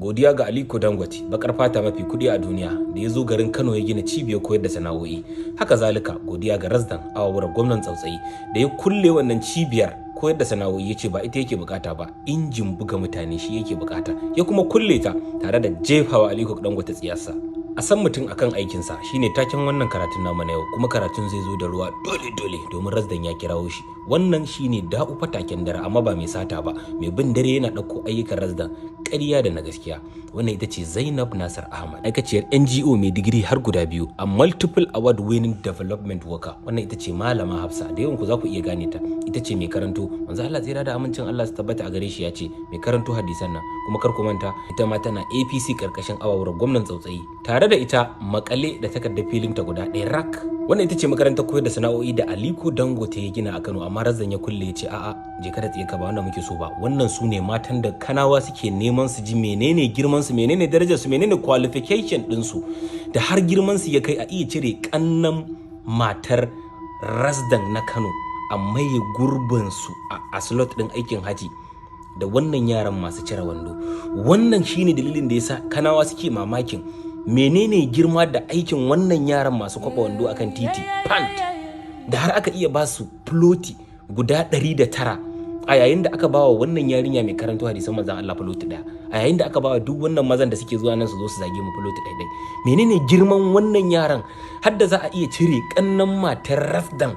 Godiya ga Aliko Dangote, bakar fata mafi kudi a duniya, da ya zo garin Kano ya gina cibiyar koyar da sana'o'i. Haka zalika, godiya ga Razdan Awawura, gwamnan tsautsayi, da ya kulle wannan cibiyar koyar da sana'o'i, ya ce ba ita yake bukata ba, injin buga mutane shi yake bukata. Ya kuma kulle ta tare da jefawa Aliko Dangote tsiyarsa. A san mutum akan aikinsa shine taken wannan karatun namu na yau, kuma karatun zai zo da ruwa dole dole domin Razdan ya kirawo shi. Wannan shine da'u fataken dare, amma ba mai sata ba, mai bin dare yana ɗauko ayyukan Razdan, ƙarya da na gaskiya. Wannan ita ce Zainab Nasir Ahmad, aikaciyar NGO mai digiri har guda biyu, a multiple award winning development worker. Wannan ita ce Malama Hafsa, da yawan ku za ku iya gane ta, ita ce mai karanto manzo Allah tsira da amincin Allah su tabbata a gare shi ya ce, mai karanto hadisan nan. Kuma kar ku manta, ita ma tana APC karkashin awawar gwamnan tsautsayi, tare da ita makale da takardar filin ta guda ɗaya rak. Wannan ita ce makarantar koyar da sana'o'i da Aliko Dangote ya gina a Kano, amma Razdan ya kulle, ya ce a'a, je ka da tsaye ka, ba wannan muke so ba. Wannan su ne matan da Kanawa suke neman su ji menene girman su, menene darajar su, menene qualification din su, da har girman su ya kai a iya cire kannan matar Razdan na Kano a maye gurbin su a slot din aikin haji da wannan yaran masu cire wando. Wannan shine dalilin da yasa Kanawa suke mamakin menene girma da aikin wannan yaran masu kwaba wando akan titi, pant, da har aka iya ba su floti guda 109, a yayin da aka ba wa wannan yarinya mai karanto hadisan manzon Allah floti ɗaya, a yayin da aka ba wa duk wannan mazan da suke zuwa nan su zo su zage mu floti ɗaya ɗaya. Menene girman wannan yaran har da za a iya cire kannan matar Razdan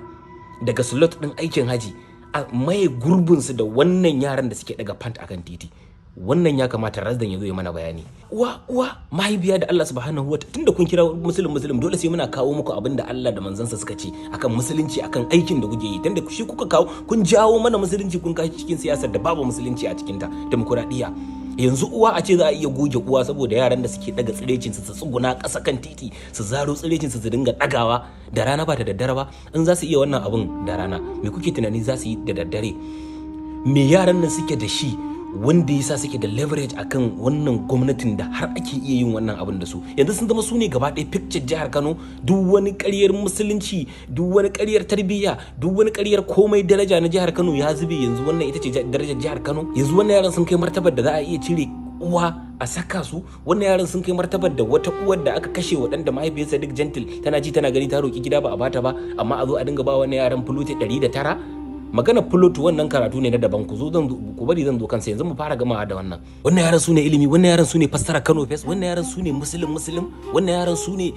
daga slot ɗin aikin haji a maye gurbinsu da wannan yaran da suke daga pant akan titi? Wannan ya kamata Razdan ya zo ya mana bayani. Uwa, uwa, mahaifiya da Allah subhanahu wa, tunda kun kira Muslim Muslim, dole sai muna kawo muku abin da Allah da manzansa suka ce akan musulunci, akan aikin da kuke yi, tunda shi kuka kawo. Kun jawo mana musulunci, kun kawo cikin siyasar da babu musulunci a cikin ta, demokuraɗiyya. Yanzu uwa, a ce za a iya goge uwa saboda yaran da suke daga tsirecin su, su tsuguna ƙasa kan titi, su zaro tsirecin su, su dinga dagawa da rana ba da daddare ba. In za su iya wannan abun da rana, me kuke tunani za su yi da daddare? Me yaran nan suke da shi wanda yasa suke da leverage akan wannan gwamnatin da har ake iya yin wannan abin da su? Yanzu sun zama su ne gaba ɗaya picture jihar Kano. Duk wani ƙaryar musulunci, duk wani ƙaryar tarbiyya, duk wani ƙaryar komai daraja na jihar Kano ya zube. Yanzu wannan ita ce darajar jihar Kano? Yanzu wannan yaran sun kai martabar da za a iya cire uwa a saka su? Wannan yaran sun kai martabar da wata uwar da aka kashe waɗanda mahaifiyarsa duk gentle tana ji tana gani ta roki gida ba a bata ba, amma a zo a dinga ba wannan yaran fuloti 109? Magana fulot, wannan karatu ne na daban, ku zo zan ku bari zan zo kansa. Yanzu mu fara gamawa da wannan. Wannan yaran su ne ilimi? Wannan yaran su ne fassara Kano First? Wannan yaran su ne Muslim Muslim? Wannan yaran su ne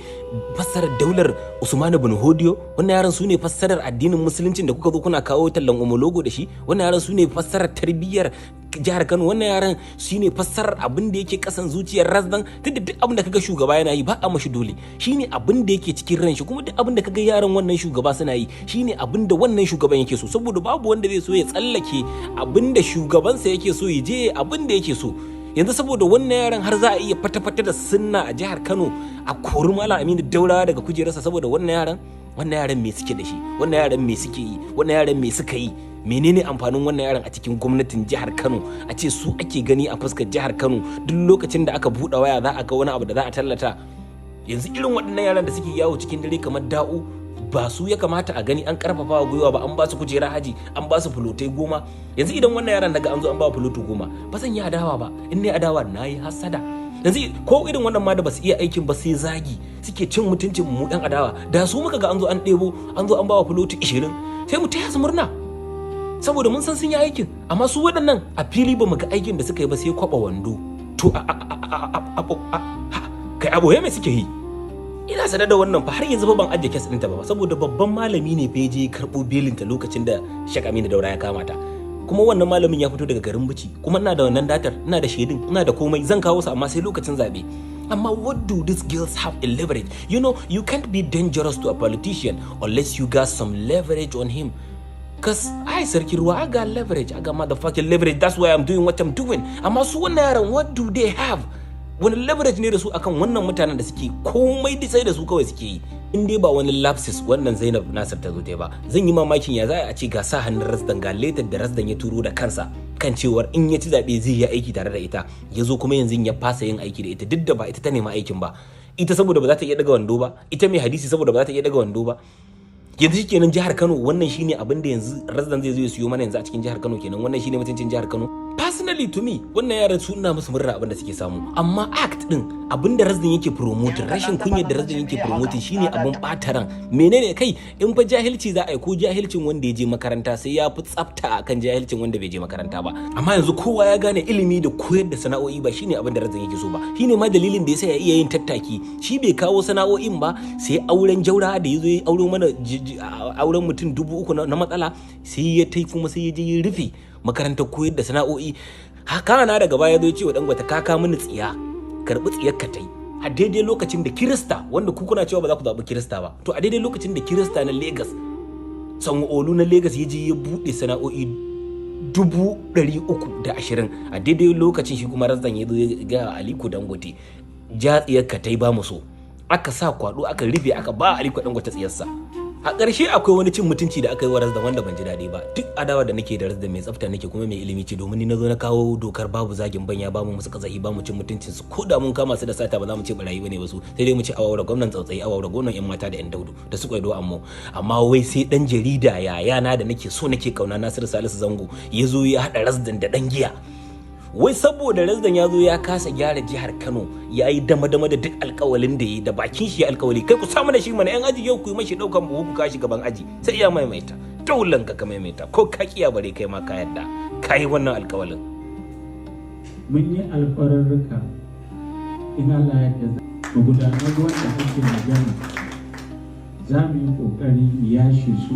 fassarar daular Usman ibn Hodiyo? Wannan yaran su ne fassarar addinin musuluncin da kuka zo kuna kawo tallan omologo da shi? Wannan yaran su ne fassarar tarbiyyar jihar Kano? Wannan yaran shine fassarar abin da yake kasan zuciyar Razdan? Tunda duk abin da kaga shugaba yana yi, ba a mashi dole, shine abin da yake cikin ran shi. Kuma duk abin da kaga yaran wannan shugaba suna yi, shine abin da wannan shugaban yake so, saboda babu wanda zai so ya tsallake abin da shugabansa yake so, ya je abin da yake so. Yanzu saboda wannan yaran har za a iya fata-fata da sunna a jihar Kano, a kori Malam Aminu Daurawa daga kujerarsa saboda wannan yaran. Wannan yaran me suke da shi? Wannan yaran me suke yi? Wannan yaran me suka yi? Menene amfanin wannan yaran a cikin gwamnatin jihar Kano, a ce su ake gani a fuskar jihar Kano? Duk lokacin da aka buɗe waya za a ga wani abu da za a tallata. Yanzu irin waɗannan yaran da suke yawo cikin dare kamar da'u, ba su ya kamata a gani an karfafa gwiwa ba, an ba su kujera haji, an ba su fulotai 10? Yanzu idan wannan yaran daga an zo an ba fulotu 10, ba zan yi adawa ba. In ne adawa, na yi hasada. Yanzu ko irin wannan ma da ba su iya aikin ba, sai zagi suke cin mutuncin mu yan adawa, da su muka ga an zo an ɗebo, an zo an ba wa fulotu 20, sai mu taya su murna, saboda mun san sun yi aikin. Amma su waɗannan a fili ba mu ga aikin da suka yi ba, sai kwaba wando. To kai aboye mai suke yi? Ina sanar da wannan fa, har yanzu fa ban ajiye case ɗinta ba, saboda babban malami ne fa je karɓo belinta lokacin da Sheikh Aminu Daura ya kama ta. Kuma wannan malamin ya fito daga garin Bichi. Kuma ina da wannan datar, ina da shaidun, ina da komai, zan kawo su, amma sai lokacin zabe. Amma what do these girls have a leverage? You know, you can't be dangerous to a politician unless you got some leverage on him. 'Cause I, Sarki Ruwa, I got leverage. I got motherfucking leverage. That's why I'm doing what I'm doing. Amma su wannan yaran, what do they have? Wani leverage ne da su akan wannan mutanen da suke komai da sai da su kawai suke yi? In dai ba wani lapses wannan Zainab Nasir ta zo ta ba, zan yi mamakin ya za a ce ga sa hannun Razdan, ga letter da Razdan ya turo da kansa kan cewar in ya ci zaɓe zai yi aiki tare da ita, ya zo kuma yanzu ya fasa yin aiki da ita, duk da ba ita ta nema aikin ba. Ita saboda ba za ta iya daga wando ba, ita mai hadisi saboda ba za ta iya daga wando ba. Yanzu shikenan jihar Kano, wannan shine abin da yanzu Razdan zai zo ya siyo mana yanzu a cikin jihar Kano kenan? Wannan shine mutuncin jihar Kano? Personally, to me, wannan yaran su ina musu murna abin da suke samu, amma act din abin da Razdan yake promoting, rashin kunyar da Razdan yake promoting shine abin bata ran. Menene kai, in fa jahilci za a yi, ko jahilcin wanda ya je makaranta sai ya fi tsafta akan jahilcin wanda bai je makaranta ba. Amma yanzu kowa ya gane ilimi da koyar da sana'o'i ba shine abin da Razdan yake so ba. Shine ma dalilin da yasa ya iya yin tattaki. Shi bai kawo sana'o'in ba, sai auren jaura da ya zo ya auro mana auren mutum 3000 na matsala, sai ya tai kuma sai ya je ya rufe makarantar koyar da sana'o'i. Haka na daga baya zo ya ce wa Dangote, ka ka mini tsiya, karbi tsiyar ka tai. A daidai lokacin da Kirista, wanda ku kuna cewa ba za ku zaɓi Kirista ba, to a daidai lokacin da Kirista na Lagos, Sanwo-Olu na Lagos, ya je ya buɗe sana'o'i 320,000, a daidai lokacin shi kuma Razdan ya zo ya ga Aliko Dangote, ja tsiyar ka tai, ba mu so. Aka sa kwado aka rufe, aka ba Aliko Dangote tsiyarsa. A ƙarshe akwai wani cin mutunci da aka yi wa Razdan wanda ban ji daɗi ba. Duk adawa da nake da Razdan, mai tsafta nake kuma mai ilimi ce, domin ni na zo na kawo dokar babu zagin banya, babu musu kazahi, bamu cin mutuncin su. Ko da mun kama su da sata, ba za mu ce barayi bane ba su, sai dai mu ce awawara gwamnan tsautsayi, awawara gwamnan yan mata da yan daudu da su kwaido. Amma wai sai dan jarida yayana da nake so nake kauna, Nasiru Salisu Zango, ya zo ya haɗa Razdan da ɗan giya, wai saboda Razdan ya zo ya kasa gyara jihar Kano, ya yi dama-dama da duk alkawalin da ya yi da bakin shi ya alkawali. Kai, ku samu da shi mana, yan aji, yau ku yi mashi daukan buhu ku kashi gaban aji, sai ya maimaita. Daulan ka ka maimaita ko ka kiya, bare kai ma ka yadda ka yi wannan alkawalin. Mun yi alƙawarurruka, in Allah ya yarda magudanar ruwan da ake magana za mu yi ƙoƙari mu yashe su,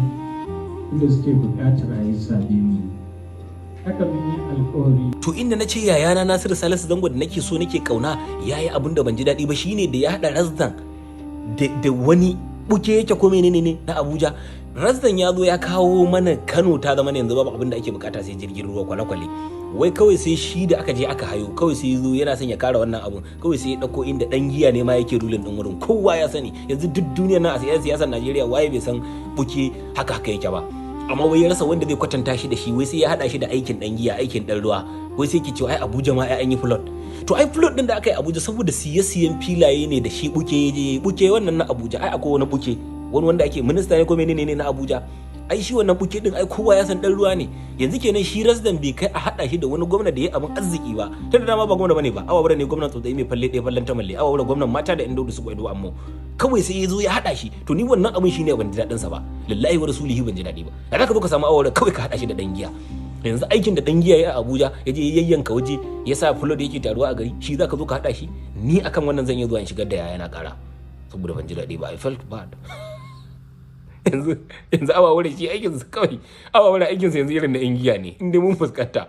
inda suke buƙatar a yi sabi mu haka mun yi alƙawari. To, inda na ce yayana Nasiru Salisu Zango da nake so nake kauna ya yi abin da ban ji daɗi ba shine da ya haɗa Razdan da wani buke yake ko menene ne na Abuja. Razdan ya zo ya kawo mana Kano ta zama yanzu babu abin da ake bukata sai jirgin ruwa, kwale-kwale. Wai kawai sai shi da aka je aka hayo, kawai sai zo yana son ya kara wannan abun, kawai sai ya dauko inda dan giya ne ma yake ruling din wurin. Kowa ya sani yanzu duk duniyar nan, a siyasar Najeriya, waye bai san buke haka haka yake ba? Amma wai ya rasa wanda zai kwatanta shi da shi, wai sai ya hada shi da aikin dan giya, aikin dan ruwa. Wai sai ki ce ai Abuja ma ai an yi flood. To, ai flood din da aka yi Abuja saboda siye-siyen filaye ne da shi buke ya je. Buke wannan na Abuja, ai akwai wani buke, wani wanda ake minista ne ko menene ne na Abuja. Ai shi wannan buke din, ai kowa ya san dan ruwa ne. Yanzu kenan shi Razdan bai kai a hada shi da wani gwamna da ya abin arziki ba, tunda dama ba gwamna bane ba, awa ne gwamnan tsotsai mai falle ɗaya fallen tamalle, awa gwamnan mata da inda su kwaido. Amma kawai sai ya zo ya hada shi. To, ni wannan abin shine ban ji daɗin sa ba. Lillahi wa rasulihi, ban ji daɗi ba. Da zaka zo ka samu awa kawai ka hada shi da dan giya. Yanzu aikin da dan giya ya a Abuja, ya je yayyanka waje, ya sa flood yake taruwa a gari, shi zaka zo ka hada shi? Ni akan wannan zan iya zuwa in shigar da yayana kara, saboda ban ji daɗi ba. I felt bad. Yanzu awa wurin shi aikin sa kawai, awa wurin aikin sa yanzu irin na yan giya ne. Inda mun fuskanta,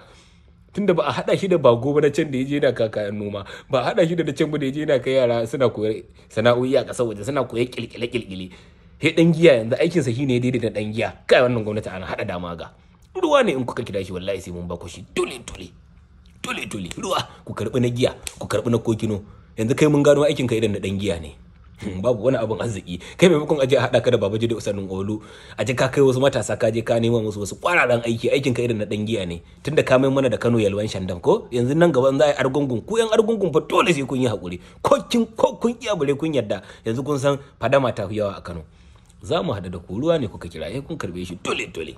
tunda ba a hada shi da bago ba na can da ya je yana kayan noma, ba a hada shi da can ba da ya je yana kai yara suna koyar sana'o'i a ƙasar waje, suna koyar kilkile kilkile, he dan giya yanzu aikin sa shine daidai da dan giya. Kai, wannan gwamnati ana hada dama ga ruwa ne. In kuka kira shi, wallahi sai mun ba ku shi dole dole dole dole. Ruwa, ku karbi na giya, ku karbi na kokino. Yanzu kai, mun gano aikin ka irin na dan giya ne, babu wani abin arziki. Kai, maimakon aje a haɗa ka da Babajide Sanwo-Olu, aje ka kai wasu matasa, ka je ka nema musu wasu kwararan aiki, aikin ka irin na dan giya ne. Tunda ka mai mana da Kano yalwan Shandam, ko yanzu nan gaban za a yi Argungun, ku yan Argungun fa dole sai kun yi hakuri, ko kin ko kun iya bare kun yarda. Yanzu kun san fadama ta fi yawa a Kano. Za mu haɗu da ku. Ruwa ne kuka kira, eh, kun karbe shi dole dole.